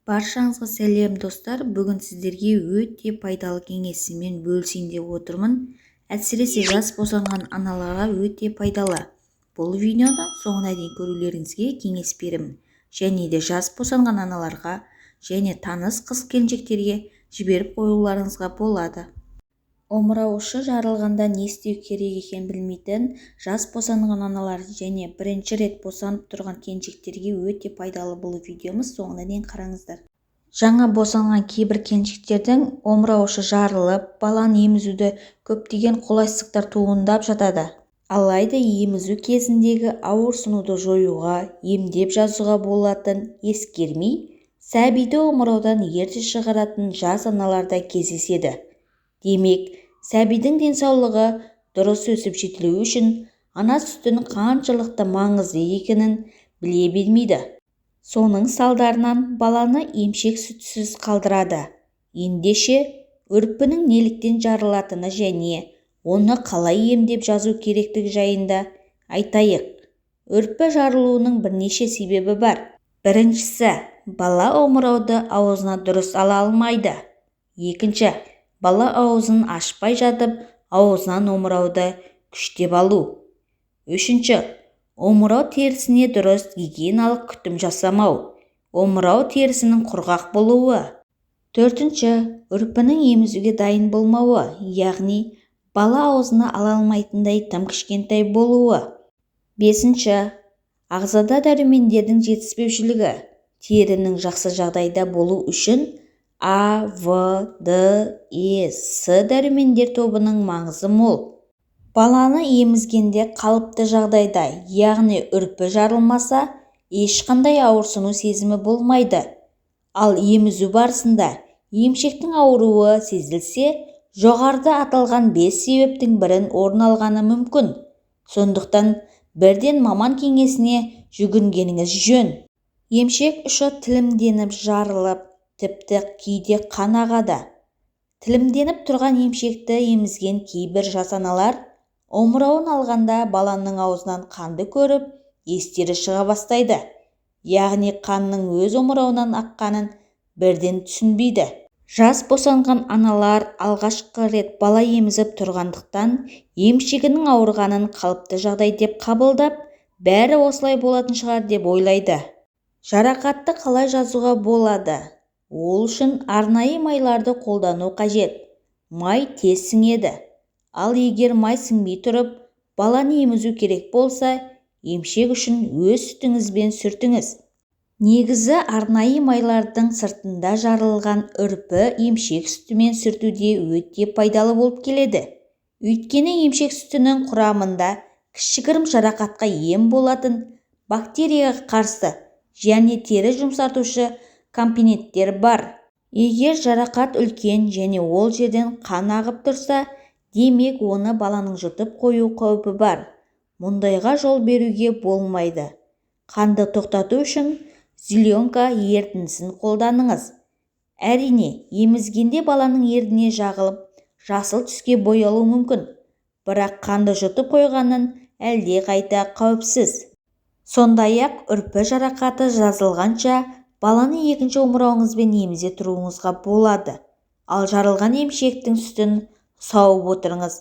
Баршаңызға сәлем, достар! Бүгін сіздерге өте пайдалы кеңесіммен бөлісейін деп отырмын. Әсіресе жас босанған аналарға өте пайдалы. Бұл видеоны соңына дейін көрулеріңізге кеңес беремін. Және де жас босанған аналарға және таныс қыз-келіншектерге жіберіп қоюларыңызға болады. Омырау ұшы жарылғанда не істеу керек екенін білмейтін жас босанған аналар және бірінші рет босанып тұрған келіншектерге өте пайдалы бұл видеомыз, соңына дейін қараңыздар. Жаңа босанған кейбір келіншектердің омырау ұшы жарылып, баланы емізуде көптеген қолайсыздықтар туындап жатады. Алайда емізу кезіндегі ауырсынуды жоюға, емдеп жазуға болатынын ескермей, сәбиді омыраудан ерте шығаратын жас аналар да кездеседі. Демек, сәбидің денсаулығы дұрыс өсіп жетілуі үшін ана сүтінің қаншалықты маңызды екенін біле бермейді. Соның салдарынан баланы емшек сүтсіз қалдырады. Ендеше, үрпінің неліктен жарылатыны және оны қалай емдеп жазу керектігі жайында айтайық. Үрпі жарылуының бірнеше себебі бар. Біріншісі, бала омырауды аузына дұрыс ала алмайды. Екінші, бала аузын ашпай жатып аузынан омырауды күштеп алу. Үшінші, омырау терісіне дұрыс гигиеналық күтім жасамау, омырау терісінің құрғақ болуы. Төртінші, үрпінің емізуге дайын болмауы, яғни бала аузына ала алмайтындай тым кішкентай болуы. Бесінші, ағзада дәрумендердің жетіспеушілігі. Терінің жақсы жағдайда болу үшін А, В, Д, Е, С дәрумендер тобының маңызы мол. Баланы емізгенде қалыпты жағдайда, яғни үрпі жарылмаса, ешқандай ауырсыну сезімі болмайды. Ал емізу барысында емшектің ауыруы сезілсе, жоғарыда аталған 5 себептің бірін орын алғаны мүмкін. Сондықтан бірден маман кеңесіне жүгінгеніңіз жөн. Емшек ұшы тілімденіп жарылып, тіпті кейде қан ағады. Тілімденіп тұрған емшекті емізген кейбір жас аналар омырауын алғанда баланың аузынан қанды көріп, естері шыға бастайды. Яғни қанның өз омырауынан аққанын бірден түсінбейді. Жас босанған аналар алғашқы рет бала емізіп тұрғандықтан емшегінің ауырғанын қалыпты жағдай деп қабылдап, бәрі осылай болатын шығар деп ойлайды. Жарақатты қалай жазуға болады? Ол үшін арнайы майларды қолдану қажет. Май тез сіңеді. Ал егер май сіңбей тұрып, баланы емізу керек болса, емшек үшін өз сүтіңізбен сүртіңіз. Негізі арнайы майлардың сыртында жарылған үрпі емшек сүтімен сүртуде өте пайдалы болып келеді. Өйткені емшек сүтінің құрамында кішігірім жарақатқа ем болатын бактерияға қарсы және тері жұмсартушы компоненттер бар. Егер жарақат үлкен және ол жерден қан ағып тұрса, демек оны баланың жұтып қою қаупі бар. Мұндайға жол беруге болмайды. Қанды тоқтату үшін зеленка ерітіндісін қолданыңыз. Әрине, емізгенде баланың ерніне жағылып, жасыл түске боялуы мүмкін. Бірақ қанды жұтып қойғаннан әлде қайта қауіпсіз. Сондай-ақ үрпі жарақаты жазылғанша баланы екінші омырауыңызбен емізе тұруыңызға болады. Ал жарылған емшектің сүтін сауып отырыңыз.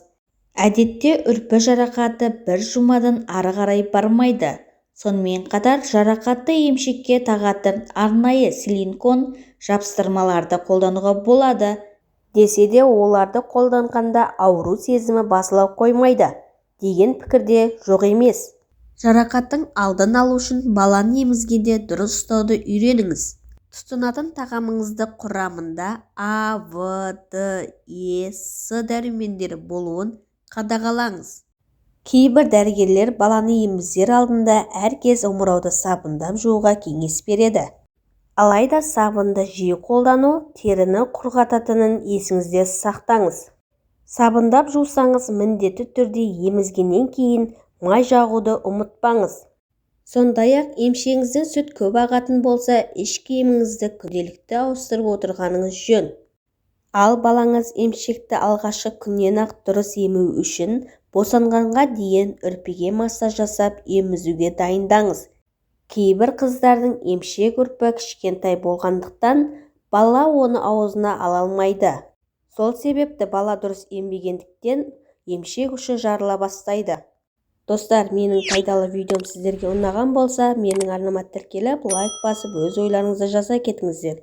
Әдетте үрпі жарақаты бір жұмадан ары қарай бармайды. Сонымен қатар жарақатты емшекке тағатын арнайы силикон жапсырмаларды қолдануға болады. Десе де оларды қолданғанда ауру сезімі басыла қоймайды деген пікірде жоқ емес. Жарақаттың алдын алу үшін баланы емізгенде дұрыс ұстауды үйреніңіз. Тұтынатын тағамыңызды құрамында А, В, Д, Е, С дәрумендері болуын қадағалаңыз. Кейбір дәрігерлер баланы емізер алдында әр кез омырауды сабындап жууға кеңес береді. Алайда сабынды жиі қолдану теріні құрғататынын есіңізде сақтаңыз. Сабындап жусаңыз, міндетті түрде емізгеннен кейін май жағуды ұмытпаңыз. Сондай-ақ емшегіңізден сүт көп ағатын болса, іш киіміңізді күнделікті ауыстырып отырғаныңыз жөн. Ал балаңыз емшекті алғашқы күннен-ақ дұрыс ему үшін босанғанға дейін үрпіге массаж жасап емізуге дайындаңыз. Кейбір қыздардың емшек үрпі кішкентай болғандықтан бала оны аузына ала алмайды. Сол себепті бала дұрыс ембегендіктен емшек ұшы жарыла бастайды. Достар, менің пайдалы видеом сіздерге ұнаған болса, менің арнама тіркеліп, лайк басып, өз ойларыңызды жаза кетіңіздер.